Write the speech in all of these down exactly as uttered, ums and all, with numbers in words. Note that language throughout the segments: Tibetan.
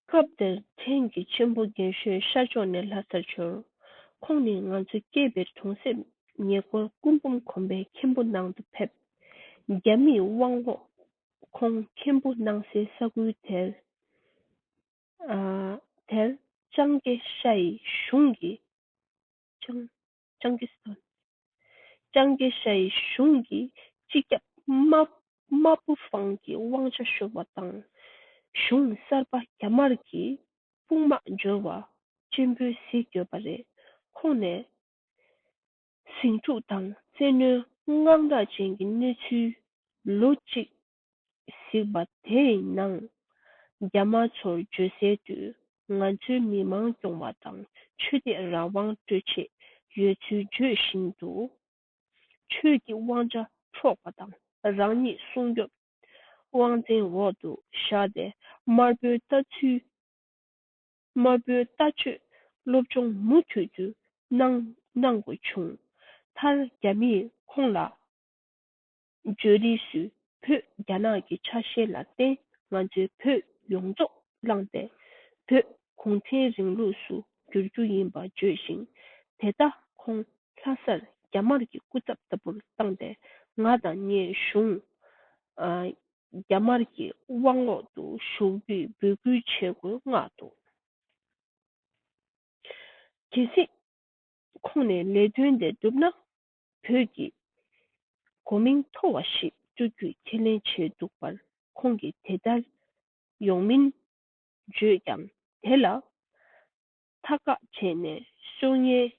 སྐབས་དེར་ཕྲན་གྱི་གཅེན་པོ་རྒན་ཤོས་ཤར་ཕྱོགས་ནས་ལྷ་སར་འབྱོར། ཁོང་ནི་ང་ཚོ་སྐྱེས་པའི་གྲོང་གསེབ་ཉེ་འཁོར་སྐུ་འབུམ་གོམ་པའི་མཁན་པོ་ནང་དུ་ཕེབས། རྒྱ་མིས་དབང་འོག་ཁོང་མཁན་པོ་གནང་སའི་ས་ཁུལ་དེར། ཨ། དེར་ལྕང་སྐྱ་ཤ་ཡི་གཞུང་གི། ལྕང་ལྕང་སྐྱ་ཤ། ལྕང་སྐྱ་ཤ་ཡི་གཞུང་གི་སྤྱི་ཁྱབ་དམར་དམར་པོ་ཧྥང་གི་དབང་ཆ་ཤོར་བ་དང་། གཞུང་གསར་པ་རྒྱ་དམར་གྱི་དཔུང་དམག་འབྱོར་བ་གཅེན་པོས་གཟིགས་ཡོད་པ་རེད། ཁོང་ནས་ཟིང་འཁྲུག་དང་བཙན་གནོན་དངངས་སྐྲག་ཅན་གྱི་གནས་ཚུལ་ལོ་གཅིག་གཟིགས་པ་དེའི་ནང་། རྒྱ་དམར་ཚོར་བརྗོད་གསལ་དུ། ང་ཚོའི་མི་མང་སྐྱོང་བ་དང་ཆོས་དད་རང་དབང་སྤྲོད་ཆེད་ཡོད་ཚུལ་བརྗོད་བཞིན་དུ། ཆོས་ཀྱི་དབང་ཆ་འཕྲོག་པ་དང་རང་ཉིད་སྲུང་སྐྱོབ་དབང་བཙན་འོག་ཏུ་བཞག་སྟེ། དམར་པོའི་ལྟ་ཚུལ། དམར་པོའི་ལྟ་སྤྱོད་སློབ་སྦྱོང་མུ་མཐུད་དུ་གནང་གནང་དགོས་བྱུང་། མཐར་རྒྱ་མིས་ཁོང་ལ། བརྗོད་རིས་སུ། བོད་རྒྱ་ནག་གི་ཆ་ཤས་ལ་བརྟེན་ང་ཚོའི་བོད་ཡོངས་རྫོགས་བླངས་ཏེ། བོད་གུང་ཁྲན་རིང་ལུགས་སུ་བསྒྱུར་རྒྱུ་ཡིན་པ་བརྗོད་ཅིང་། དེ་ལྟ་ཁོང་ལྷ་སར་རྒྱ་དམར་གྱི་སྐུ་ཚབ་ལྟ་བུར་བཏང་སྟེ། ང་དང་ངའི་གཞུང་། ཨ། རྒྱ་དམར་གྱི་དབང་འོག་ཏུ་ཞུགས་རྒྱུའི་འབོད་སྐུལ་བྱེད་དགོས་མངགས་འདུག། གལ་སྲིད་ཁོང་ནས་ལས་དོན་དེ་བསྒྲུབས་ན། བོད་ཀྱི་གོ་མིང་མཐོ་བ་ཞིག་བསྐྲུན་རྒྱུའི་ཁས་ལེན་བྱས་འདུག་པར། ཁོང་གིས་དེ་ལྟར་ཡོང་མིན་བརྗོད་ཀྱང་། དེ་ལ་ཐད་ཀར་བྱས་ནས་སྲོལ་ངན་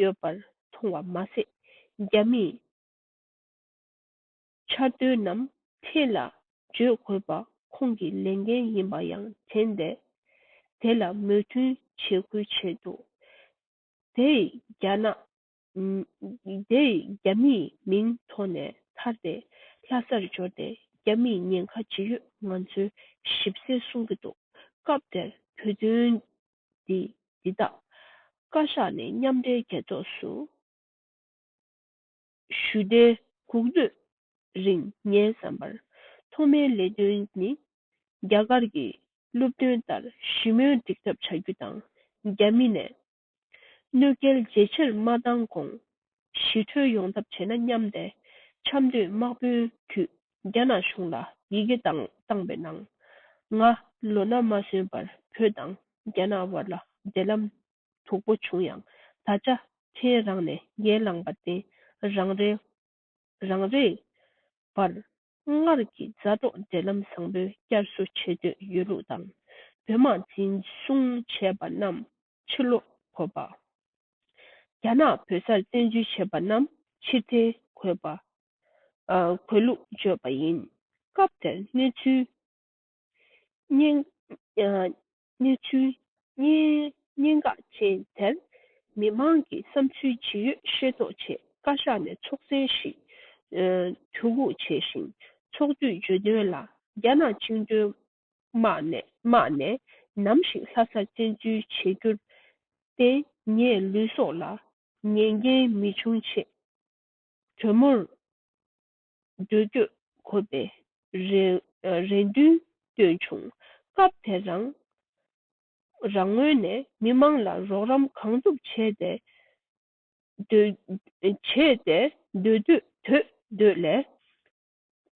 ཡོད་པར་མཐོང་བ་མ་ཟད། རྒྱ་མིས་འཆར་དོན་ནམ་ཕྲན་ལ་བརྗོད་དགོས་པ་ཁོང་གི་ལས་འགན་ཡིན་པ་ཡང་དྲན་ཏེ། དེ་ལ་མོས་མཐུན་བྱེད་དགོས་ཆེད་དུ། དེ་ཡི་རྒྱ་ནག་དེ་ཡི་རྒྱ་མིའི་མིང་ཐོག་ནས་ཐར་ཏེ་ལྷ་སར་འབྱོར་ཏེ། རྒྱ་མིས་ཉེན་ཁ་ཇི་ཡོད་ང་ཚོའི་ཞིབ་གསལ་གསུང་གི་འདུག། སྐབས་དེར་བོད་དོན་འདི་འདི་དག་བཀའ་ཤག་ནས་མཉམ་འབྲེལ་རྒྱལ་ཚོགས་སུ་ཞུ་འབྲེལ་སྒུག་སྡོད་རིང་ངའི་བསམ་པར། ཐོག་མའི་ལས་དོན་ནི་རྒྱ་གར་གྱི་བློ་མཐུན་ལྟར་ཞི་མོལ་འགྲིག་ཐབས་བྱ་རྒྱུ་དང་། རྒྱ་མི་ནས་གནོད་སྐྱེལ་ཇེ་ཆེར་མ་བཏང་གོང་ཞི་གྲོས་ཡོང་ཐབས་བྱས་ན་སྙམ་སྟེ། ཆབ་མདོའི་དམག་དཔོན་དུས་རྒྱ་ནག་གཞུང་ལ་ཡི་གེ་བཏང་བཏང་པའི་ནང་། ང་ལོ་ན་མ་སོན་པར་བོད་དང་རྒྱ་ནག་དབར་ལ་འབྲེལ་ལམ་སྡུག་པོ་བྱུང་ཡང་། ད་ཆ་ཕྲན་རང་ནས་ངའི་ལངས་པ་སྟེ། རང་རེའི་རང་རེའི་བར་སྔར་གྱི་མཛའ་གྲོགས་འབྲེལ་ལམ་བཟང་པོའི་བསྐྱར་གསོ་བྱེད་འདོད་ཡོད་ལུགས་དང་། བོད་དམག་འཛིན་བཟུང་བྱས་པ་རྣམས་ཕྱིར་སློག་དགོས་པ། རྒྱ་ནག་བོད་སར་བཙན་འཛུལ་བྱས་པ་རྣམས་ཕྱིར་འཐེན་དགོས་པ། ཨ། དགོས་ལུགས་བརྗོད་པ་ཡིན། སྐབས་དེར་གནས་ཚུལ་སྙན། ཨ། གནས་ཚུལ་སྙན་སྙན་ངག་ཅན་དེར་མི་མང་གི་བསམ་ཚུལ་ཇི་ཡོད་ཤེས་རྟོགས་ཆེད་བཀའ་ཤག་ནས་ཚོགས་གསན་ཞིག་ཨ། ཐུགས་འགུག་བྱས་ཤིང་། ཚོགས་དུས་བརྗོད་དོན་ལ་རྒྱ་ནག་བཅིངས་འགྲོལ་དམག་ནས་དམག་ནས་ནམ་ཞིག་ལྷ་སར་བཙན་འཛུལ་བྱེད་རྒྱུར་བརྟེན་ངའི་ལུས་སྲོག་ལ་ཉེས་འགེལ་མི་འབྱུང་ཆེད་གྲོས་མོལ་འགྲོ་སྐྱོད་དགོས་པའི་རེ་རེ་འདུན་བཏོན་བྱུང་། སྐབས་དེར་རང་རང་ངོས་ནས་མི་མང་ལ་རོགས་རམ་གང་ཐུབ་བྱས་ཏེ། སྡོད་བྱས་ཏེ་སྡོད་འདོད་སྡོད་འདོད་ལས་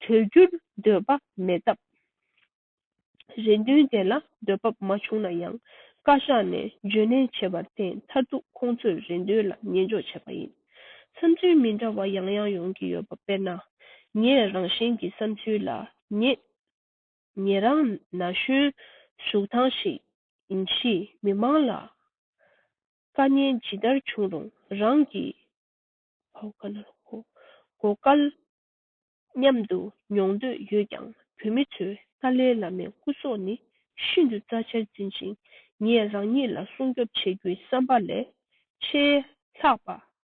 བྲོས་རྒྱུར་འདོད་པ་མེད་སྟབས། རེ་འདུན་དེ་ལ་འདོད་པ་མ་བྱུང་ན་ཡང་། བཀའ་ཤག་ནས་བརྗོད་ལེན་བྱས་པར་བརྟེན། མཐར་ཐུག་ཁོང་ཚོའི་རེ་འདུན་ལ་ཉན་འཇོག་བྱས་པ་ཡིན། བསམ་ཚུལ་མི་འདྲ་བ་ཡང་ཡང་ཡོང་གི་ཡོད་པ། དཔེར་ན། ངས་རང་བཞིན་གྱི་བསམ་ཚུལ་ལ། ངེད་ཉེ་རང་ན་གཞོན་གཟུགས་ཐང་ཞིག་ཡིན་གཤིས། མི་མང་ལ་དཀའ་ཉེན་ཇི་ལྟར་བྱུང་རུང་རང་གི་ཧོ་ཀ་ན་ཧོ་གོ་སྐལ་མཉམ་དུ་མྱོང་འདོད་ཡོད་ཀྱང་། བོད་མི་ཚོས་ཏཱ་ལའི་བླ་མའི་སྐུ་སྲོག་ནི་ཤིན་ཏུ་རྩ་ཆེར་འཛིན་ཅིང་། ངས་རང་ཉིད་ལ་སྲུང་སྐྱོབ་བྱེད་རྒྱུའི་བསམ་པ་ལས་ཆེས་ལྷག་པ་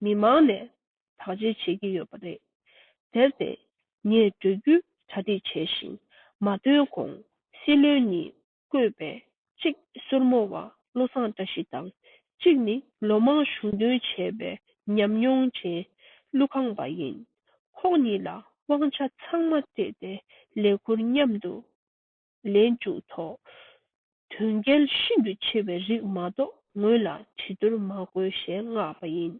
མི་མང་ནས་བདག་གཅེས་བྱེད་ཀྱི་ཡོད་པ་རེད། དེར་བརྟེན། ངས་བྲོས་རྒྱུའི་གྲ་སྒྲིག་བྱས་ཤིང་། མ་ཐོན་གོང་སྲིད་བློན་གཉིས་བསྐོས་པའི་གཅིག་སོར་མོ་བ་བློ་བཟང་བཀྲ་ཤིས་དང་། གཅིག་ནི་ལོ་མང་གཞུང་དོན་བྱས་པའི་ཉམས་མྱོང་ཅན་ཀླུ་ཁང་པ་ཡིན། ཁོང་གཉིས་ལ་དབང་ཆ་ཚང་མ་སྤྲད་དེ་ལས་ཁུར་མཉམ་དུ་ལེན་བཅུག་ཐོག་དོན་གལ་ཤིན་ཏུ་ཆེ་བའི་རིགས་མ་གཏོགས་ངོས་ལ་བྱི་དོར་མ་དགོས་ཞེས་མངགས་པ་ཡིན།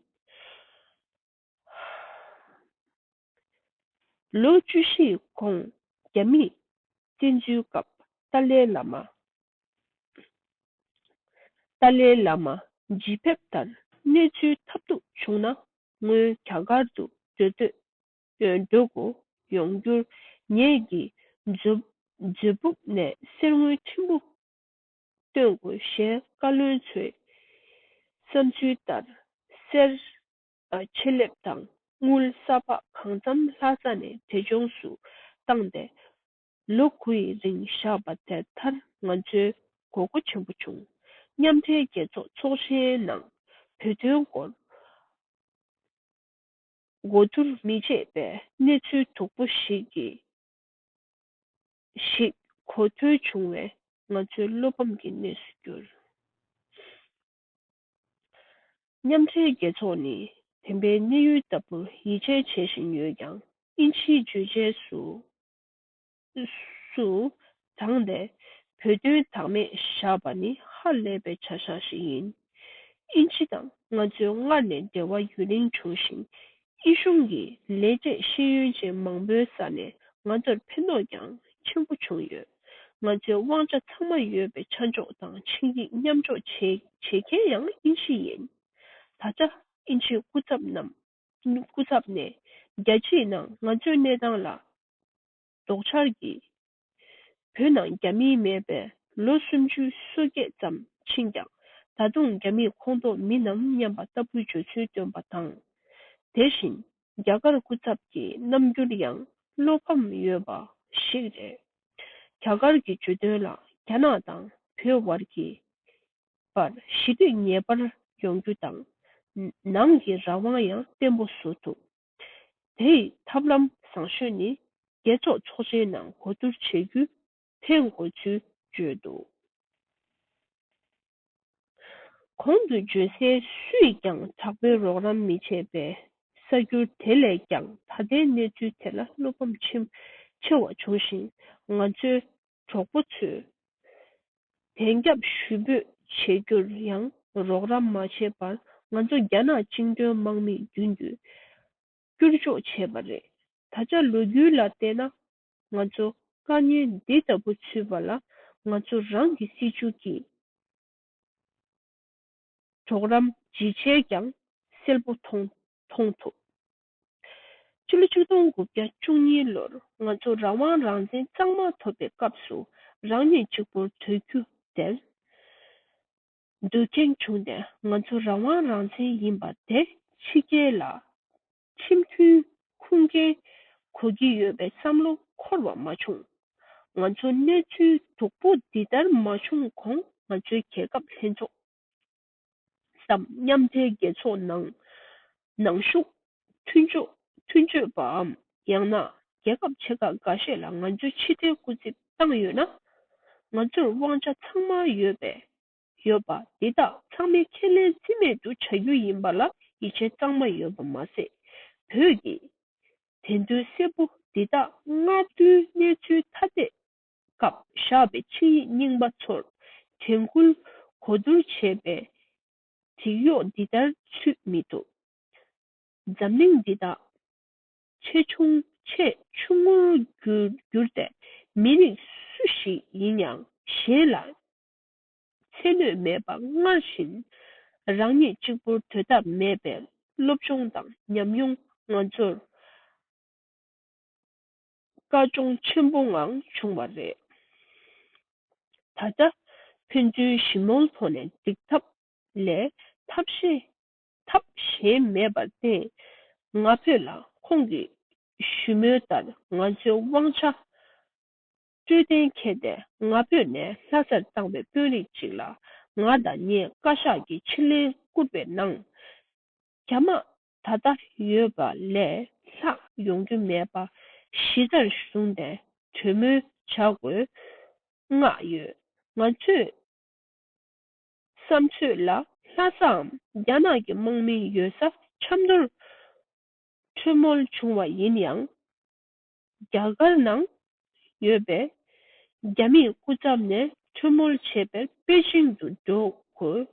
ལོ་བཅུ་བཞིའི་གོང་རྒྱ་མིས་བཙན་འཛུལ་སྐབས་ཏཱ་ལའི་བླ་མ། ཏཱ་ལའི་བླ་མ་ཇི་ཕེབས་ལྟར་གནས་ཚུལ་ཐབས་སྡུག་བྱུང་ན་ངོས་རྒྱ་གར་དུ་འགྲོ་འདོད་འགྲོ་དགོས་ཡོང་རྒྱུར་ངེད་ཀྱིས་མཛོད་མཛོད་ཕུག་ནས་གསེར་དངུལ་ཕྲན་བུ་སྟོན་དགོས་ཞེས་བཀའ་བློན་ཚོའི་བསམ་ཚུལ་ལྟར་གསེར། ཨ། ཆེད་ལེབ་དང་དངུལ་ས་ཕག་གང་འཚམ་ལྷ་ས་ནས་འབྲས་ལྗོངས་སུ་བཏང་སྟེ། ལོ་དགུ་ཡི་རིང་བཞག་པ་དེ་མཐར་ང་ཚོའི་མགོ་སྐོར་ཆེན་པོ་བྱུང་། མཉམ་འབྲེལ་རྒྱལ་ཚོགས་ཚོགས་ཆེན་ནང་བོད་དོན་སྐོར་གོ་བསྡུར་མི་བྱེད་པའི་གནས་ཚུལ་སྡུག་པོ་ཞིག་གིས་ཞིག་གོ་ཐོས་བྱུང་བས་ང་ཚོའི་བློ་ཕམ་གྱི་གནས་སུ་གྱུར། མཉམ་འབྲེལ་རྒྱལ་ཚོགས་ནི་བདེན་པའི་གནས་ཡུལ་ལྟ་བུར་ཡིད་ཆེས་བྱེད་བཞིན་ཡོད་ཀྱང་། དབྱིན་ཇིའི་བརྗོད་བྱའི་སུ་སུ་དྲངས་ཏེ་བོད་དོན་བདག་མེད་བཞག་པ་ནི་ཧ་ལས་པའི་བྱ་བཞག་ཞིག་ཡིན། དབྱིན་ཇི་དང་ང་ཚོས་སྔར་ནས་འབྲེལ་བ་ཡུན་རིང་བྱུང་ཞིང་། དབྱི་གཞུང་གི་ལས་བྱེད་ཤེས་ཡོན་ཅན་མང་པོའི་ས་ནས་ང་ཚོར་ཕན་ཐོགས་ཀྱང་ཆེན་པོ་བྱུང་ཡོད། ང་ཚོའི་དབང་ཆ་ཚང་མ་ཡོད་པའི་ཆ་འཇོག་དང་ཆིངས་ཡིག་མཉམ་འཇོག་བྱེད་བྱེད་མཁན་ཡང་དབྱིན་ཇི་ཡིན། ད་ཆ་དབྱིན་ཇིའི་སྐུ་ཚབ་རྣམས་སྐུ་ཚབ་ནས་རྒྱལ་སྤྱིའི་ནང་ང་ཚོའི་གནས་སྟངས་ལ་དོགས་འཆར་གྱིས། བོད་ནང་རྒྱ་མི་མེད་པའི་ལོ་སུམ་ཅུ་སོ་བརྒྱད་ཙམ་ཕྱིན་ཀྱང་། ད་དུང་རྒྱ་མིས་ཁོངས་གཏོགས་མི་རྣམས་མཉམ་པ་ལྟ་བུའི་བརྗོད་ཚུལ་བཏོན་པ་དང་། དེ་བཞིན་རྒྱ་གར་སྐུ་ཚབ་ཀྱི་རྣམ་འགྱུར་ཡང་བློ་ཕམ་ཡོད་པ་ཞིག་རེད། རྒྱ་གར་གྱི་བརྗོད་དོན་ལ་རྒྱ་ནག་དང་བོད་དབར་གྱི་བར་ཞི་བདེ་ངེས་པར་ཡོང་རྒྱུ་དང་། ནང་གི་རང་དབང་ཡང་བརྟན་པོ་བཟོ་ཐུབ། དེ་ཡི་ཐབས་ལམ་བཟང་ཤོས་ནི་རྒྱལ་ཚོགས་ཚོགས་ཆེན་ནང་གོ་བསྡུར་བྱེད་རྒྱུ་ཕན་དགོས་ཚུལ་བརྗོད་འདུག། གོང་དུ་བརྗོད་གསལ་སུས་ཀྱང་དྲག་པོའི་རོགས་རམ་མི་བྱེད་པའི་གསར་འགྱུར་དེ་ལས་ཀྱང་ད་ལྟའི་གནས་ཚུལ་དེ་ལ་བློ་ཕམ་ཆེ་ཆེ་བ་བྱུང་ཞིང་། ང་ཚོའི་གྲོགས་པོ་ཚོས་བདེན་རྒྱབ་ཞུ་འབོད་བྱེད་རྒྱུར་ཡང་རོགས་རམ་མ་བྱས་པར་ང་ཚོ་རྒྱ་ནག་བཅིངས་འགྲོལ་དམག་མིའི་མདུན་དུ་སྐྱུར་འཇོག་བྱས་པ་རེད། ད་ཆ་ལོ་རྒྱུས་ལ་བལྟས་ན། ང་ཚོ་དཀའ་ངལ་འདི་ལྟ་བུ་ཚུད་པ་ལ་ང་ཚོ་རང་གི་སྲིད་བྱུས་ཀྱི་གྲོགས་རམ་ཇི་བྱས་ཀྱང་གསལ་པོ་མཐོང་མཐོང་ཐུབ། ཕྱི་ལོ་ཆིག་སྟོང་དགུ་བརྒྱ་བཅུ་གཉིས་ལོར་ང་ཚོ་རང་དབང་རང་བཙན་གཙང་མ་ཐོབ་པའི་སྐབས་སུ་རང་ཉིད་གཅིག་པུར་སྡོད་རྒྱུ་དེར་འདོད་མཁན་བྱུང་སྟེ། ང་ཚོ་རང་དབང་རང་བཙན་ཡིན་པ་དེ་ཕྱི་རྒྱལ་ལ་ཁྲིམས་མཐུན་ཁུངས་སྐྱེལ་དགོས་ཀྱི་ཡོད་པའི་བསམ་བློ་འཁོར་བ་མ་བྱུང་། ང་ཚོ་གནས་ཚུལ་སྡུག་པོ་འདི་ལྟར་མ་བྱུང་གོང་ང་ཚོའི་རྒྱལ་ཁབ་ལྷན་ཚོགས་སམ་མཉམ་འབྲེལ་རྒྱལ་ཚོགས་ནང་ནང་ཞུགས་མཐུན་སྦྱོར་མཐུན་སྦྱོར་པའམ་ཡང་ན་རྒྱལ་ཁབ་ཆེ་ཁག་འགའ་ཤས་ལ་ང་ཚོའི་ཕྱི་འབྲེལ་སྐུ་ཚབ་བཏང་ཡོད་ན། ང་ཚོར་དབང་ཆ་ཚང་མ་ཡོད་པས། ཡོད་པ་འདི་དག་ཚང་མས་ཁས་ལེན་རྩིས་མེད་དུ་བྱ་རྒྱུ་ཡིན་པ་ལ་ཡིད་ཆེས་གཙང་མ་ཡོད་པ་མ་ཟད། བོད་ཀྱི་དེ་འདུན་གསལ་པོ་འདི་དག་སྔར་དུས་གནས་ཚུལ་ཐ་དད་སྐབས་བཞག་པའི་ཆིངས་ཡིག་རྙིང་པ་ཚོར་དྲན་སྐུལ་གོ་བསྡུར་བྱས་པའི་སྒྲིག་གཡོག་འདི་ལྟར་ཚུད་མི་ཐུབ། འཛམ་གླིང་འདི་དག་ཆེ་ཆུང་ཆེས་ཆུང་ངུར་གྱུར་གྱུར་ཏེ། མི་རིགས་སུ་ཞིག་ཡིན་ཡང་གཞན་ལ་ཚད་ནུས་མེད་པ་སྔར་བཞིན་རང་ཉིད་གཅིག་པུར་སྡོད་ཐབས་མེད་པའི་སློབ་སྦྱོང་དང་ཉམས་མྱོང་ང་ཚོར་དཀའ་སྦྱོང་ཆེན་པོ་ངང་བྱུང་བ་རེད། ད་ལྟ་ཕན་ཚུན་ཞི་མོལ་ཐོག་ནས་འགྲིག་ཐབས་ལས་ཐབས་ཤེས་ཐབས་གཞན་མེད་པར་བརྟེན། ང་ཕོད་ལ་ཁོང་གིས་ཞུ་མོལ་ལྟར་ང་ཚོའི་དབང་ཆ་སྤྲོད་གཏན་འཁེལ་ཏེ། ང་ཕོད་ནས་ལྷ་སར་བཏང་བའི་དཔོན་རིགས་ཅིག་ལ་ང་དང་ངའི་བཀའ་ཤག་གི་ཕྱི་ལན་བསྐུར་བའི་ནང་། རྒྱ་དམག་ད་ལྟ་ཡོད་པ་ལས་ལྷག་ཡོང་རྒྱུ་མེད་པ་གཞི་རྩར་བཟུང་སྟེ་གྲོས་མོལ་བྱ་དགོས་མངགས་ཡོད། ང་ཚོས་བསམ་ཚོད་ལ་ལྷ་སའམ་རྒྱ་ནག་གི་དམག་མི་ཡོད་ས་ཆབ་མདོར་གྲོས་མོལ་བྱུང་བ་ཡིན་ཡང་། རྒྱ་གར་ནང་ཡོད་པའི་རྒྱ་མིའི་སྐུ་ཚབ་ནས་ ཐུན་མོང་བྱས་པའི་པེ་ཅིང་དུ་འགྲོ་དགོས།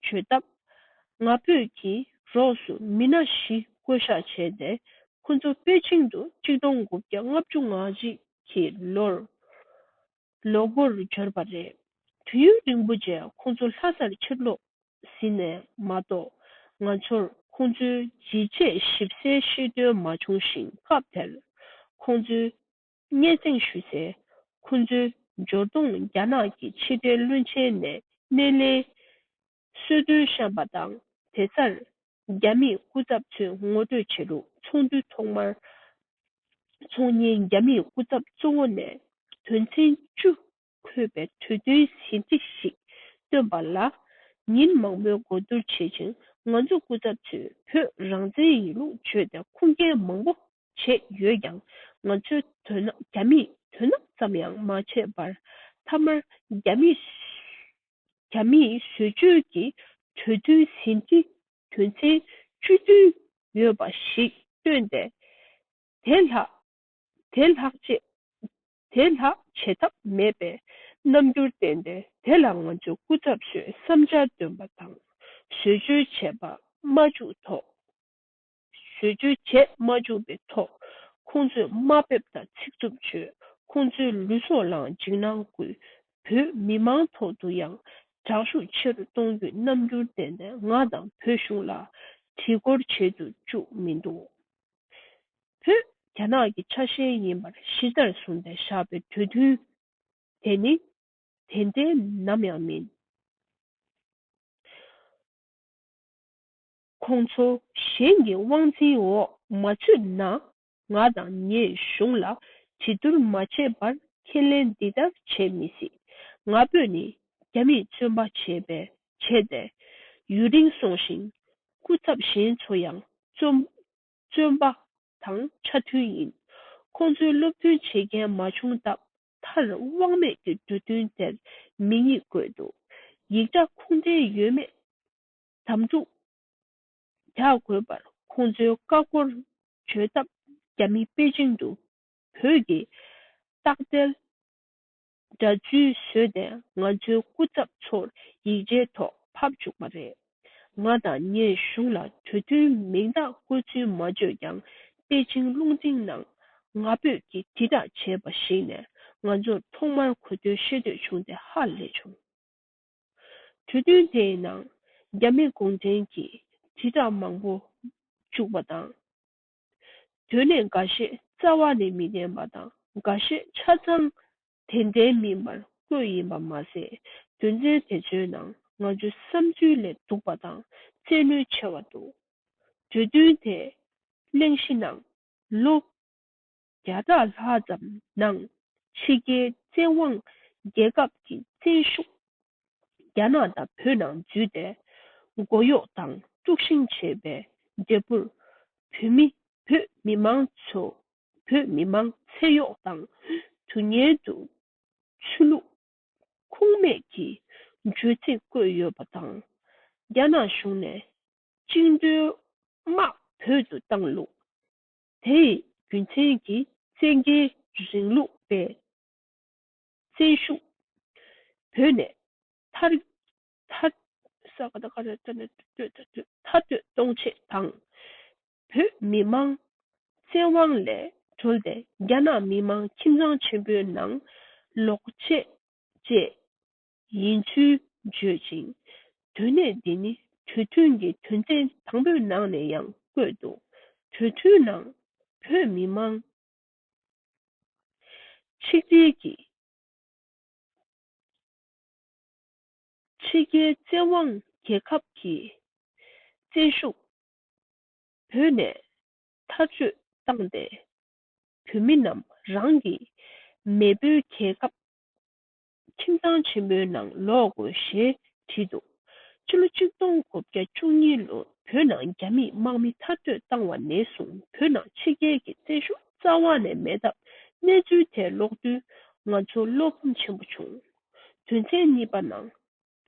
བྱོས་སྟབས། ང་ཕོད་ཀྱི་རོགས་སུ་མི་སྣ་བཞི་བསྐོ་བཞག་བྱས་ཏེ། ཁོ་ཚོ་པེ་ཅིང་དུ་གཅིག་སྟོང་དགུ་བརྒྱ་ལྔ་བཅུ་ང་གཅིག་གི་ལོར་ལོ་འགོར་འབྱོར་བ་རེད། དུས་ཡུན་རིང་པོ་རྗེས་ཁོང་ཚོ་ལྷ་སར་ཕྱིར་ལོག་ཟིན་ནས་མ་གཏོགས། ང་ཚོར་ཁོང་ཚོའི་ཇི་བྱས་ཞིབ་གསལ་ཤེས་འདོད་མ་བྱུང་ཞིང་། སྐབས་དེར་ཁོང་ཚོའི་སྙན་སེང་ཞུས་ཚེ། ཁོང་ཚོའི་འབྱོར་གཏོང་རྒྱ་ནག་གི་ཕྱི་འབྲེལ་བློན་ཆེན་ནས་སྣེ་ལེན་གསོལ་སྟོན་བཤམས་པ་དང་། དེ་སར་རྒྱ་མིའི་སྐུ་ཚབ་ཚོས་ངོ་སྤྲོད་བྱེད་ལུགས། ཚོགས་འདུ་ཐོག་མར་ཚོགས་ཉིན་རྒྱ་མིའི་སྐུ་ཚབ་གཙོ་བོ་ནས་དོན་ཚན་བཅུ་འཁོད་པའི་གྲོས་མཐུན་ཟིན་བྲིས་ཤིག་བཏོན་པ་ལ། ཉིན་མང་པོའི་གོ་བསྡུར་བྱེད་ཅིང་། ང་ཚོ་སྐུ་ཚབ་ཚོས་བོད་རང་བཙན་ཡིན་ལུགས་བརྗོད་དེ་ཁུངས་སྐྱེལ་མང་པོ་བྱས་ཡོད་ཀྱང་། ང་ཚོས་དོ་སྣང་རྒྱ་མིས་དོ་སྣང་ཙམ་ཡང་མ་བྱས་པར། མཐའ་མར་རྒྱ་མིས་རྒྱ་མིས་བཟོ་བཅོས་ཀྱི་གྲོས་མཐུན་ཟིན་བྲིས་དོན་ཚན་བཅུ་བདུན་ཡོད་པ་ཞིག་བཏོན་ཏེ། དེ་ལྷག་དེ་ལྷག་བཅས་དེ་ལྷག་བྱེད་ཐབས་མེད་པའི་རྣམ་འགྱུར་བསྟན་ཏེ། དེ་ལ་ང་ཚོའི་སྐུ་ཚབ་ཚོས་བསམ་འཆར་འདོན་པ་དང་། བཟོ་བཅོས་བྱས་པ་མ་བཅུག་ཐོག་བཟོ་བཅོས་བྱས་མ་བཅུག་པའི་ཐོག་ཁོང་ཚོས་དམའ་འབེབས་དང་ཚིག་རྩུབ་བྱས། ཁོང་ཚོའི་ལུས་སྲོག་ལའང་འཇིགས་སྣང་བསྐུལ། བོད་མི་མང་ཐོག་ཏུ་ཡང་དྲག་ཤུགས་ཆེ་རུ་གཏོང་རྒྱུའི་རྣམ་འགྱུར་བསྟན་ཏེ། ང་དང་བོད་གཞུང་ལ་དྲི་སྐོར་བྱེད་དུ་བཅུག་མི་འདུག་བོད་རྒྱ་ནག་གི་ཆ་ཤས་ཡིན་པར་གཞི་རྩར་བཟུང་སྟེ་བཞག་པའི་གྲོས་མཐུན་དེ་ནི་དེ་འདྲའི་ནམ་ཡང་མིན། ཁོང་ཚོ་གཞན་གྱི་དབང་འཛིན་འོག་མ་ཚུད་ན། ང་དང་ངའི་གཞུང་ལ་གྲོས་བསྡུར་མ་བྱས་པར་ཁས་ལེན་འདི་ལྟར་བྱེད་མི་སྲིད། ང་ཕོད་ནི་རྒྱ་མིས་བཙོན་པ་བྱས་པའི་བྱས་ཏེ་ཡུན་རིང་སོང་ཞིང་། སྐུ་ཚབ་གཞན་ཚོ་ཡང་བཙོན་བཙོན་པ་དང་ཆ་མཐུན་ཡིན། ཁོང་ཚོའི་སློབ་སྟོན་བྱེད་མཁན་མ་བྱུང་སྟབས། མཐར་དབང་མེད་ཀྱི་གྲོས་མཐུན་དེར་མིང་ཡིག་བཀོད་འདུག་ཡིག་ཆ་ཁུངས་འདྲེན་ཡོད་མེད་དམ་ཕྲུག་རྒྱག་དགོས་པར་ཁོང་ཚོའི་ཀ་ཀོར་བརྗོད་སྟབས། རྒྱ་མི་པེ་ཅིང་དུ་བོད་ཀྱི་རྟགས་དེར་འདྲ་ཚུལ་བཟོས་ཏེ་ང་ཚོའི་སྐུ་ཚབ་ཚོར་ཡིག་ཆའི་ཐོག་ཕབ་བཅུག་པ་རེད། ང་དང་ངའི་གཞུང་ལ་གྲོས་མཐུན་མིང་རྟགས་བཀོད་ཚུལ་མ་བརྗོད་ཀྱང་། པེ་ཅིང་རླུང་འཕྲིན་ནང་ང་ཕོད་ཀྱིས་དྲིལ་བསྒྲགས་བྱས་པ་ཞིག་ནས་ང་ཚོར་ཐོག་མར་གོ་ཐོས་ཤེས་འདོད་བྱུང་སྟེ་ཧ་ལས་བྱུང་། གྲོས་མཐུན་དེའི་ནང་རྒྱ་མི་གུང་ཁྲན་གྱིས་དྲིལ་བསྒྲགས་མང་པོ་བཅུག་པ་དང་། དོན་གནད་འགའ་ཤས་རྩ་བ་ནས་མི་ལྡན་པ་དང་། འགའ་ཤས་ཆ་ཚང་དེ་འདྲའི་མིན་པར་བཀོད་ཡིན་པ་མ་ཟད། དོན་ཚན་དེ་ཚོའི་ནང་ང་ཚོའི་བསམ་ཚུལ་ལས་སྡུག་པ་དང་བཙན་གནོན་ཆེ་བ་འདུག་གྲོས་མཐུན་དེ་གླེང་གཞི་ནང་ལོ་བརྒྱ་ཕྲག་ལྷག་ཙམ་ནང་ཕྱི་རྒྱལ་བཙན་དབང་རྒྱལ་ཁབ་ཀྱི་བཙན་ཤུགས་རྒྱ་ནག་དང་བོད་ནང་འཛུལ་ཏེ་མགོ་གཡོག་དང་དཀྲུག་ཤིང་བྱས་པའི་འབྲས་བུར། བོད་མི་བོད་མི་མང་ཚོ་བོད་མི་མང་ཚེ་གཡོག་དང་སྡུག་བསྔལ་དུ་ཚུད་ལུགས་ཁུངས་མེད་ཀྱི་བརྗོད་ཚིག་བཀོད་ཡོད་པ་དང་། རྒྱ་ནག་གཞུང་ནས་བཅིངས་འགྲོལ་དམག་བོད་དུ་བཏང་ལུགས། དེ་ཡི་རྒྱུ་མཚན་གྱིས་བཙན་རྒྱལ་རིང་ལུགས་པའི་བཙན་ཤུགས་བོད་ནས་མཐར་མཐར་ས་ག་ད་ག་ར་ད་ནས་ཐར་འདོད་མཐར་འདོད་གཏོང་ཆེད་དང་། བོད་མི་མང་བཙན་དབང་ལས་གྲོལ་ཏེ་རྒྱ་ནག་མི་མང་ཁྱིམ་ཚང་ཆེན་པོའི་ནང་ལོག་ཆེད་བཅས་ཡིན་ཚུལ་བརྗོད་ཅིང་། དོན་གནད་འདི་ནི་གྲོས་མཐུན་གྱི་དོན་ཚན་དང་པོའི་ནང་ནས་ཡང་བཀོད་འདུག་གྲོས་མཐུན་ནང་བོད་མི་མང་ཆིག་སྒྲིལ་གྱིས་ཕྱི་རྒྱལ་བཙན་དབང་རྒྱལ་ཁབ་ཀྱི་བཙན་ཤུགས་བོད་ནས་མཐར་སྐྲོད་བཏང་སྟེ། བོད་མི་རྣམས་རང་གི་མེས་པོའི་རྒྱལ་ཁབ་ཁྱིམ་ཚང་ཆེན་པོའི་ནང་ལོག་དགོས་ཞེས་བྲིས་འདུག་ཕྱི་ལོ་ཆིག་སྟོང་དགུ་བརྒྱ་བཅུ་གཉིས་ལོར་བོད་ནང་རྒྱ་མིས་དམག་མི་མཐར་སྐྲོད་བཏང་བ་ནས་བཟུང་། བོད་ནང་ཕྱི་རྒྱལ་གྱི་བཙན་ཤུགས་རྩ་བ་ནས་མེད་སྟབས། གནས་ཚུལ་དེ་ཀློག་དུས་ང་ཚོར་བློ་ཕམ་ཆེན་པོ་བྱུང་། དོན་ཚན་གཉིས་པ་ནང་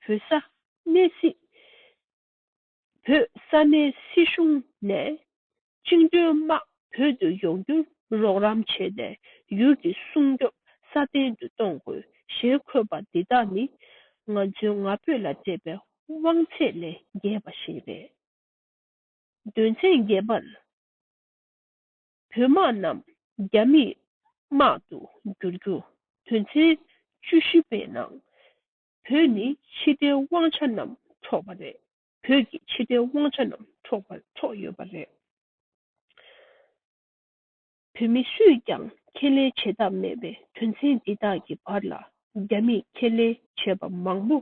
བོད་ས་གནས་སྲིད། བོད་ས་གནས་སྲིད་གཞུང་ནས་བཅིངས་འགྲོལ་དམག་བོད་དུ་ཡོང་རྒྱུར་རོགས་རམ་བྱས་ཏེ། ཡུལ་གྱི་སྲུང་སྐྱོབ་སྲ་བརྟན་དུ་གཏོང་དགོས། ཞེས་འཁོད་པ་འདི་དག་ནི་ང་ཚོའི་ང་ཕོད་ལ་སྤྲད་པའི་དབང་ཚད་ལས་བརྒལ་བ་ཞིག་རེད། དོན་ཚན་བརྒྱད་པར། བོད་དམག་རྣམས་རྒྱ་མིའི་དམག་ཏུ་འགྱུར་རྒྱུ། དོན་ཚན་བཅུ་བཞི་པའི་ནང་། བོད་ནི་ཕྱི་འབྲེལ་དབང་ཆ་རྣམས་འཕྲོག་པ་རེད། བོད་ཀྱི་ཕྱི་འབྲེལ་དབང་ཆ་རྣམས་འཕྲོག་པ་འཕྲོག་ཡོད་པ་རེད། བོད་མི་སུས་ཀྱང་ཁས་ལེན་བྱེད་ཐབས་མེད་པའི་དོན་ཚན་འདི་དག་གི་བར་ལ་རྒྱ་མིས་ཁས་ལེན་བྱས་པ་མང་པོ་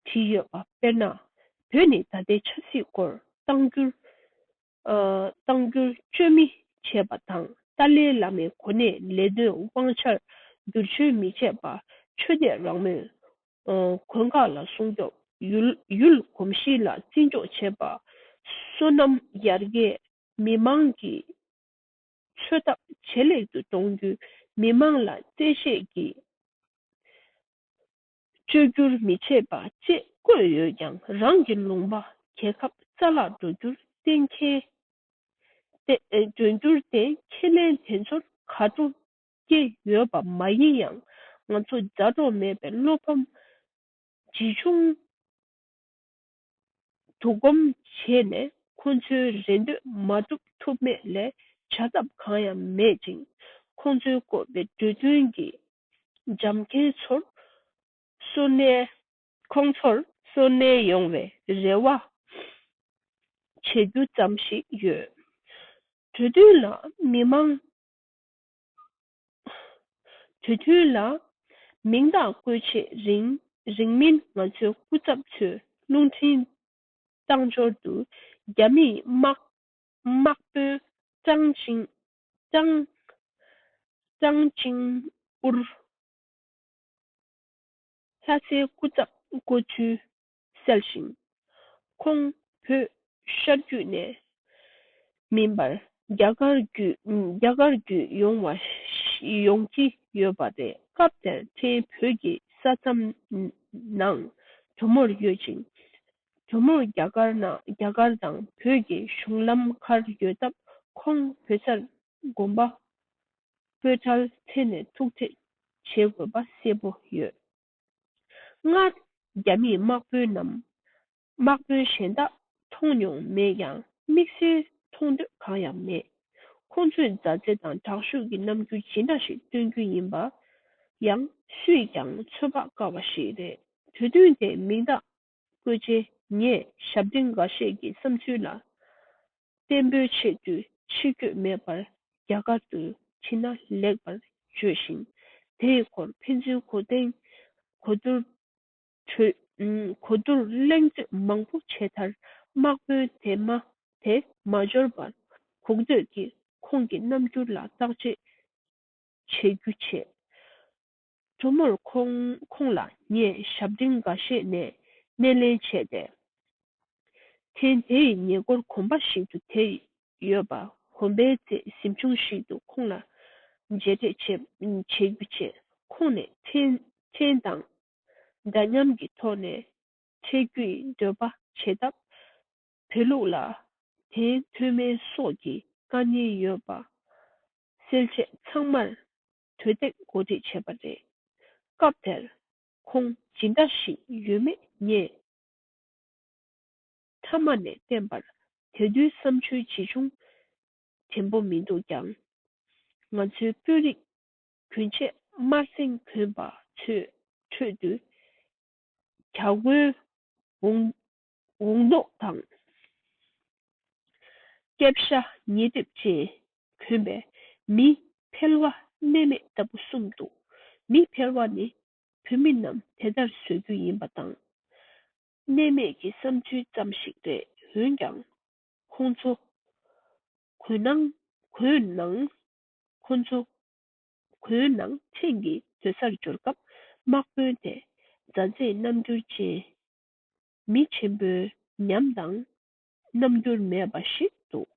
བྲིས་ཡོད་པ། དཔེར་ན། བོད་ནི་ད་ལྟའི་ཆབ་སྲིད་སྐོར་གཏམ་རྒྱུད། ཨ། གཏམ་རྒྱུད་བཅོས་མི་བྱས་པ་དང་། ཏཱ་ལའི་བླ་མའི་གོ་གནས་ལས་དོན་དབང་ཆར་བསྒྱུར་བཅོས་མི་བྱས་པ། ཆོས་དད་རང་མོས། ཨ། དགོན་ཁག་ལ་སྲུང་སྐྱོབ། ཡུལ་ཡུལ་གོམས་གཤིས་ལ་བརྩི་འཇོག་བྱེད་པ། སོ་ནམ་ཡར་རྒྱས། མི་མང་གི་འཚོ་ཐབས་ཇེ་ལེགས་སུ་གཏོང་རྒྱུ། མི་མང་ལ་གསལ་བཤད་ཀྱི་བཅོས་བསྒྱུར་མི་བྱེད་པ་བཅས་བཀོད་ཡོད་ཀྱང་། རང་གི་ལུང་པ་རྒྱལ་ཁབ་རྩ་བརླག་འགྲོ་རྒྱུར་གཏན་འཁེལ་ཏེ། འགྲོ་རྒྱུར་བརྟེན་ཁས་ལེན་དེ་ཚོར་དགའ་སྤྲོ་སྐྱེ་ཡོད་པ་མ་ཡིན་ཡང་། ང་ཚོ་མཛའ་གྲོགས་མེད་པའི་བློ་ཕམ་ཇི་བྱུང་དུ་སྒོམ་བྱས་ནས་ཁོང་ཚོའི་རེ་འདོད་མ་སྒྲུབ་ཐུབ་མེད་ལས་བྱ་ཐབས་གང་ཡང་མེད་ཅིང་། ཁོང་ཚོའི་བཀོད་པའི་གྲོས་མཐུན་གྱི་འཇམ་མཁན་ཚོར་སོ་ནས། ཁོང་ཚོར་སོ་ནས་ཡོང་བའི་རེ་བ་བྱེད་རྒྱུ་ཙམ་ཞིག་ཡོད། གྲོས་མཐུན་ལ་མི་མང་། གྲོས་མཐུན་ལ་མིང་རྟགས་བཀོད་ཆེད་རིང་རིང་མིན་ང་ཚོའི་སྐུ་ཚབ་ཚོས་རླུང་འཕྲིན་བཏང་འབྱོར་དུ། རྒྱ་མིའི་དམག་དམག་དཔོན་ཀྲང་ཅིང་ཀྲང་ཀྲང་ཅིང་ཨུར། ལྷ་སའི་སྐུ་ཚབ་བསྐོ་ཚུལ་གསལ་ཞིང་། ཁོང་བོད་ཤར་རྒྱུད་ནས་མིན་པར་རྒྱ་གར་བརྒྱུད་རྒྱ་གར་བརྒྱུད་ཡོང་བ་ཡོང་གི་ཡོད་པ་རེད། སྐབས་དེར་ཕྲན་བོད་ཀྱི་ས་མཚམས་ནང་གྲོ་མོར་ཡོད་ཅིང་། གྲོ་མོར་རྒྱ་གར་ནང་རྒྱ་གར་དང་བོད་ཀྱི་གཞུང་ལམ་ཁར་ཡོད་སྟབས། ཁོང་བོད་སར་དགོན་པ་སྤོས་ཁྲལ་འཐེན་ནས་ཐུག་འཕྲད་བྱེད་དགོས་པ་གསལ་པོ་ཡོད། སྔར་རྒྱ་མིའི་དམག་དཔོན་ནམ། དམག་དཔོན་གཞན་དག་མཐོང་མྱོང་མེད་ཀྱང་། དམིགས་བསལ་མཐོང་འདོད་གང་ཡང་མེད། ཁོང་ཚོས་མཛའ་བརྩེ་དང་དྲག་ཤུགས་ཀྱི་རྣམ་འགྱུར་ཇི་འདྲ་ཞིག་སྟོན་རྒྱུ་ཡིན་པ་ཡང་སུས་ཀྱང་ཚོད་དཔག་དཀའ་བ་ཞིག་རེད། གྲོས་མཐུན་དེའི་མིང་རྟགས་བཀོད་རྗེས། ངས་ཞབས་འདྲེན་འགའ་ཤས་ཀྱི་བསམ་ཚུལ་ལ་བརྟན་པོའི་ཆེད་དུ་ཕྱི་སྐྱོད་མེད་པར་རྒྱ་གར་དུ་ཕྱིན་ན་ལེགས་པར་བརྗོད་ཞིང་། དེའི་སྐོར་ཕན་ཚུན་གོ་བསྟུན་གོ་བསྡུར་གྲོས། གོ་བསྡུར་གླེང་བརྗོད་མང་པོ་བྱས་མཐར། དམག་དཔོན་དེ་མ་དེ་མ་འབྱོར་བར་སྒུག་སྡོད་ཀྱིས་ཁོང་གི་རྣམ་འགྱུར་ལ་བརྟག་དཔྱད་བྱེད་རྒྱུ་བྱས། གྲོ་མོར་ཁོང་ཁོང་ལ་ངས་ཞབས་འདྲེན་འགའ་ཤས་ནས་སྣེ་ལེན་བྱས་ཏེ། ཐེངས་དེའི་ཉེ་འཁོར་གོམ་པ་ཞིག་ཏུ་དེ་ཡོད་པ། གོམ་པའི་རྩེ་གཟིམ་ཆུང་ཞིག་ཏུ་ཁོང་ལ་མཇལ་འཕྲད་བྱེད་བྱེད་རྒྱུ་བྱས། ཁོང་ནས་ཕྲན་ཕྲན་དང་འདྲ་མཉམ་གྱི་ཐོག་ནས་འཕྲད་རྒྱུའི་འདོད་པ་བྱེད་སྟབས། བོད་ལུགས་ལ་དེའི་མཐུན་མིན་སོགས་ཀྱི་དཀའ་ངལ་ཡོད་པ་སེལ་ཆེད་ཚང་མར་དོ་སྟེགས་གོ་སྒྲིག་བྱས་པ་རེད། སྐབས་དེར་ཁོང་ཇི་འདྲ་ཞིག་ཡོད་མེད་ངས་མཐའ་མ་ནས་བསྟན་པར་དེ་དུས་བསམ་ཚུལ་ཇི་བྱུང་དྲན་པོ་མི་འདུག་ཀྱང་། ང་ཚོའི་དཔོན་རིགས་གྱོན་ཆས་དམར་སེང་གྱོན་པ་ཚོའི་ཁྲོད་དུ། བྱ་རྒོད་འུང་འུང་ལྡོག་དང་། སྐྱེ་ཤ་ཉེ་གྲིབ་ཅན་གྱོན་པའི་མི་ཕལ་བ་གནས་མེད་ལྟ་བུ་གསུམ་འདུག་མི་ཕལ་བ་ནི་བོད་མི་རྣམས་དེ་ལྟར་བཟོ་རྒྱུ་ཡིན་པ་དང་། གནས་མེད་ཀྱི་བསམ་ཚུལ་ཙམ་ཞིག་རེད། འོན་ཀྱང་། ཁོང་ཚོ་གོས་ནང་གོས་ནང་ཁོང་ཚོ་གོས་ནང་ཕྲན་གྱིས་སྡོད་སར་འབྱོར་སྐབས། དམག་དཔོན་དེ་མཛའ་བརྩེའི་རྣམ་འགྱུར་ཅན། མི་ཆེན་པོའི་ཉམས་དང་རྣམ་འགྱུར་མེད་པ་ཞིག་འདུག་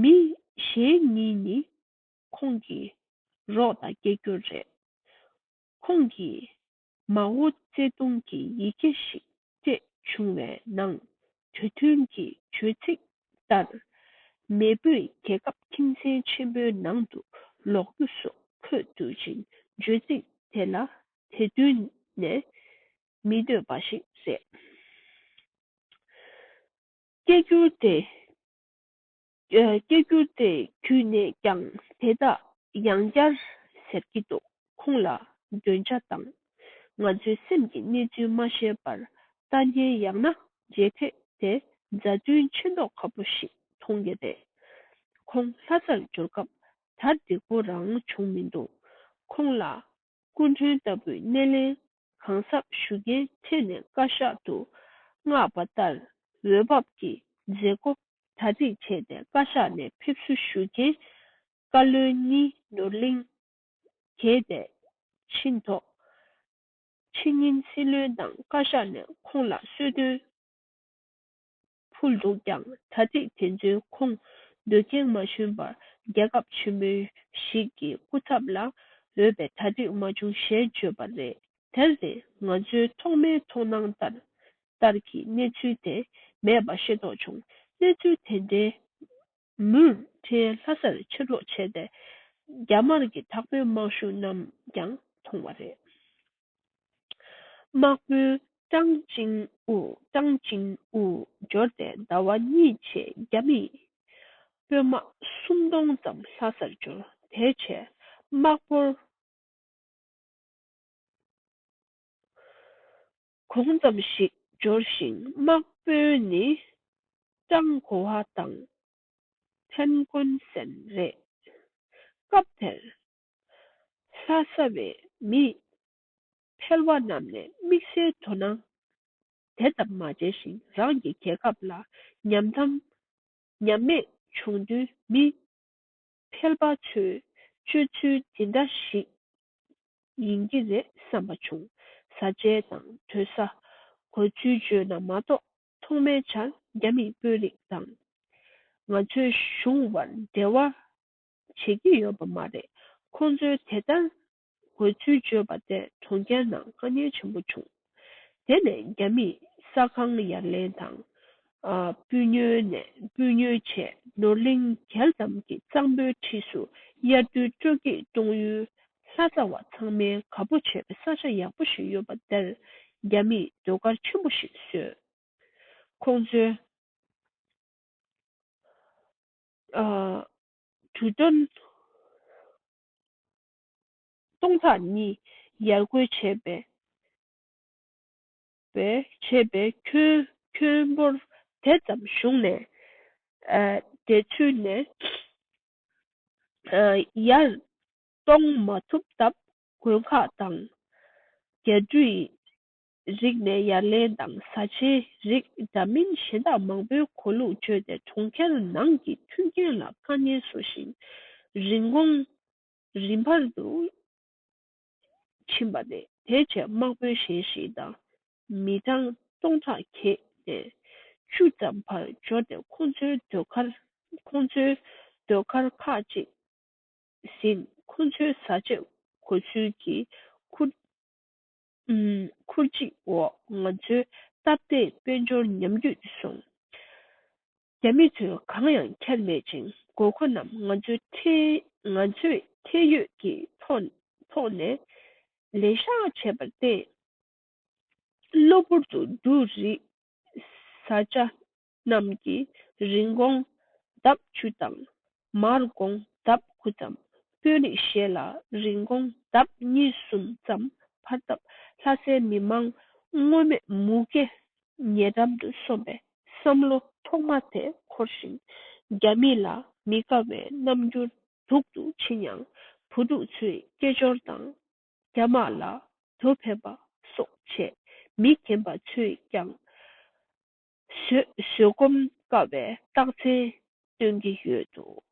མི་གཞན་གཉིས་ནི་ཁོང་གི་རོགས་དང་སྐད་སྒྱུར་རེད། ཁོང་གིས་མའོ་ཙེ་ཏུང་གི་ཡི་གེ་ཞིག་སྤྲད་བྱུང་བའི་ནང་གྲོས་མཐུན་གྱི་བརྗོད་ཚིག་ལྟར། མེས་པོས་རྒྱལ་ཁབ་ཁྱིམ་མཚེས་ཆེན་པོའི་ནང་དུ་ལོག་རྒྱུ་སོགས་འཁོད་འདུག་ཅིང་། བརྗོད་ཚིག་དེ་ལ་ དེ་དུས་ནས་མི་འདོད་པ་ཞིག་རེད། སྐད་སྒྱུར་དེ། སྐད་སྒྱུར་དེ་བརྒྱུད་ནས་ཀྱང་དེ་དག་ཡང་བསྐྱར་ཟེར་གྱི་འདུག་ཁོང་ལ་འདོན་ཆ་དང་ང་ཚོའི་སེམས་ཀྱི་གནས་ཚུལ་མ་ཤེས་པར་ལྟ་མཁན་ཡང་ན་མཇལ་འཕྲད་དེ་མཛའ་མཐུན་ཆེ་མདོག་ཁ་པོ་ཞིག་མཐོང་གི་རེད། ཁོང་ལྷ་སར་འབྱོར་སྐབས་ད་འགྲིག་པོ་རང་བྱུང་མི་འདུག་ཁོང་ལ་སྐུ་མགྲོན་ལྟ་བུའི་སྣེ་ལེན་གང་ཟབ་ཞུ་མཁན་འཕྲད་ནས་བཀའ་ཤག་ཏུ་མངགས་པ་ལྟར་འོས་འབབ་ཀྱི་མཛད་སྒོ་གྲ་སྒྲིག་བྱས་ཏེ་བཀའ་ཤག་ནས་ཕེབས་བསུ་ཞུ་མཁན་བཀའ་བློན་གཉིས་ནོར་གླིང་གྱེས་ཏེ་ཕྱིན་ཐོག་ཕྱི་ཉིན་སྲིད་བློན་དང་བཀའ་ཤག་ནས་ཁོང་ལ་གསོལ་སྟོན་ཕུལ་འདུག་ཀྱང་གྲ་སྒྲིག་དེ་ཚོའི་ཁོངས་འདོད་མཁན་མ་བྱུང་བར་རྒྱལ་ཁབ་ཆེན་པོ་ཞིག་གི་སྐུ་ཚབ་ལ་འོས་པའི་གྲ་སྒྲིག་མ་བྱུང་ཞེས་བརྗོད་པ་རེད། དེར་བརྟེན་ང་ཚོའི་ཐོག་མའི་མཐོང་སྣང་ལྟར་ལྟར་གྱི་གནས་ཚུལ་དེ་མེད་པ་ཤེས་རྟོགས་བྱུང་། གནས་ཚུལ་དེ་འདྲའི་མུར་ཁྲལ་ལྷ་སར་ཕྱིར་སློག་བྱས་ཏེ་རྒྱ་དམར་གྱི་དྲག་པོའི་དམག་ཤུགས་རྣམས་ཀྱང་མཐོང་བ་རེད། དམག་དཔོན་ཀྲང་ཅིང་ཨུ། ཀྲང་ཅིང་ཨུ་འབྱོར་ཏེ་ཟླ་བ་གཉིས་རྗེས་རྒྱ་མིས་དཔོན་དམག་སུམ་སྟོང་ཙམ་ལྷ་སར་འབྱོར། དེ་རྗེས་དམག་འབོར་གོང་ཙམ་ཞིག་འབྱོར་ཞིང་དམག་དཔོན་ནི་ཀྲང་གོ་ཧྭ་དང་ཐན་ཀོན་སན་རེད། སྐབས་དེར་ལྷ་ས་བའི་མི་ཕལ་བ་རྣམས་ནས་དམིགས་བསལ་དོ་སྣང་དེ་ཙམ་མ་བྱས་ཤིང་རང་གི་རྒྱལ་ཁབ་ལ་ཉམས་ཐམ་ཉམས་དམས་བྱུང་དུས་མི་ཕལ་པ་ཚོའི་སྤྱོད་ཚུལ་འདི་འདྲ་ཞིག་ཡིན་གྱི་རེད་བསམ་པ་བྱུང་། ཟ་ཆས་དང་སྡོད་ས་དགོས་ཚུལ་བརྗོད་ན་མ་གཏོགས་ཐོག་མའི་ཆར་རྒྱ་མིའི་དཔོན་རིགས་དང་ང་ཚོའི་གཞུང་བར་འབྲེལ་བ་བྱེད་ཀྱི་ཡོད་པ་མ་རེད། ཁོང་ཚོས་དེ་ལྟར་དགོས་ཚུལ་བརྗོད་པ་དེ་གྲོང་ཁྱེར་ནང་དཀའ་ངལ་ཆེན་པོ་བྱུང་། དེ་ནས་རྒྱ་མིས་ས་ཁང་ཡར་ལེན་དང་། ཨ། སྤོས་ཉོ་ནས་སྤོས་ཉོ་བྱས། ནོར་གླིང་བརྒྱད་ཙམ་གྱི་གཙང་པོའི་འཁྲིས་སུ་དབྱར་དུས་སྤྲོ་སྐྱིད་གཏོང་ཡུལ་ལྷ་ས་བ་ཚང་མས་དགའ་པོ་བྱེད་པའི་ས་ཆ་ཡག་པོ་ཞིག་ཡོད་པ་དེར་རྒྱ་མིས་ཟློས་གར་ཆེན་པོ་ཞིག་བཟོས། ཁོང་ཚོས། ཨ། གྲུ་ཏོན་སྟོང་ཕྲག་གཉིས་ཡར་སྐོར་བྱས་པའི་བྱས་པའི་ཁྱོན་ཁྱོན་འབོར་དེ་ཙམ་བྱུང་ནས། ཨ། དེ་ཚུད་ནས། ཨ། ཡར་གཏོང་མ་ཐུབ་སྟབས་དགོན་ཁག་དང་རྒྱ་སྦྲུལ་རིགས་ནས་ཡར་ལེན་དང་བཟའ་བཅའི་རིགས་འདྲ་མིན་གཞན་དག་མང་པོའི་གོ་ལུགས་བརྗོད་དེ་གྲོང་ཁྱེར་ནང་གི་མཐུན་རྐྱེན་ལ་དཀའ་ངལ་བཟོ་ཞིང་རིན་གོང་རིམ་པར་དུ་ཕྱིན་པ་རེད། དེ་རྗེས་དམག་དཔོན་གཞན་ཞིག་དང་མི་གྲངས་སྟོང་ཕྲག་གྱེས་ནས་བཅུ་ཙམ་བར་འབྱོར་ཏེ་ཁོང་ཚོའི་ཟློས་གར་ཁོང་ཚོའི་ཟློས་གར་ཁག་ཅིག་ཟིན། ཁོང་ཚོའི་བཟའ་བཅའ་དགོས་ཚུལ་གྱི་ཁུར་ཨུམ། ཁུར་ཅིག་འོག་ང་ཚོའི་སྟབས་བདེའི་དཔལ་འབྱོར་ཉམས་རྒུད་དུ་སོང་། རྒྱ་མི་ཚོས་གང་ཡང་འཁྱེར་མེད་ཅིང་དགོས་མཁོ་རྣམས་ང་ཚོའི་ཁྲལ་ང་ཚོས་ཁྲལ་ཡོད་ཀྱི་ཐོག་ཐོག་ནས་ལེན་བཞག་བྱས་པར་བརྟེན། གློ་བུར་དུ་འབྲུ་རིགས་བཟའ་བཅའ་རྣམས་ཀྱི་རིན་གོང་ལྡབ་བཅུ་དང་མར་གོང་ལྡབ་དགུ་ཙམ། དཔོན་རིགས་ཤིག་ལ་རིན་གོང་ལྡབ་གཉིས་གསུམ་ཙམ་འཕར་སྟབས་ལྷ་སའི་མི་མང་མངོན་མེད་མུ་གེ་ཉེ་འགྲམ་དུ་སོང་བའི་བསམ་བློ་ཐོག་མ་དེ་འཁོར་ཞིང་། རྒྱ་མི་ལ་མི་དགའ་བའི་རྣམ་འགྱུར་སྡུག་ཏུ་ཕྱིན་ཡང་། བུ་ཕྲུག་ཚོའི་སྐད་ཅོར་དང་། རྒྱ་དམག་ལ་དོ་ཕན་པ་སོགས་བྱས། མི་རྒན་པ་ཚོས་ཀྱང་བཟོད་བཟོད་སྒོམ་དཀའ་བའི་རྟགས་མཚན་སྟོན་གྱི་ཡོད་འདུག